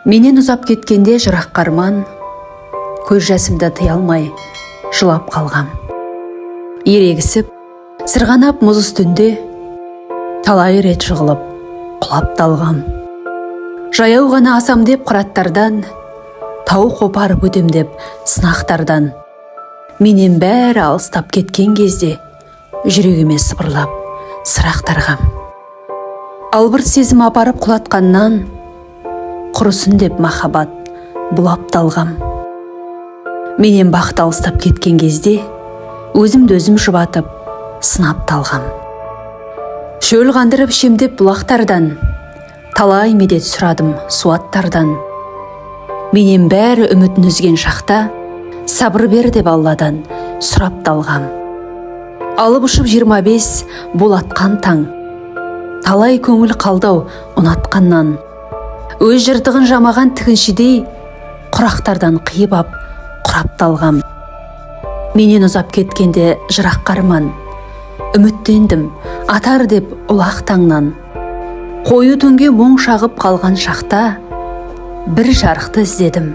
Менен ұзап кеткенде жыраққа арман, көз жасымды тыя алмай жылап қалғам. Ерегісіп, сырғанап мұз үстінде, талай рет жығылып, құлап талғам. Жаяу ғана асам деп қыраттардан, тау қопарып өтем деп сынақтардан. Менен бәрі алыстап кеткен кезде, жүрегіме сыбырлап сыр ақтарғам. Албырт сезім апарып құлатқаннан, құрысын деп махаббат бұлап талғам. Менен бақыт алыстап кеткен кезде, өзімді өзім жұбатып, сынап талғам. Шөл қандырып ішем деп бұлақтардан, талай медет сұрадым суаттардан. Менен бәрі үмітін үзген шақта, сабыр бер деп Алладан сұрап талғам. Алып ұшып 25 болатқан таң, талай көңіл қалды-ау ұнатқаннан. Өз жыртығын жамаған тігіншідей, құрақтардан қиып ап, құрап талғам. Менен ұзап кеткенде жыраққа арман, үміттендім атар деп ұлақ таңнан. Қою түнге мұң шағып қалған шақта, бір жарықты іздедім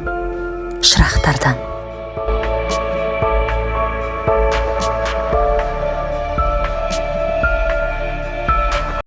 шырақтардан.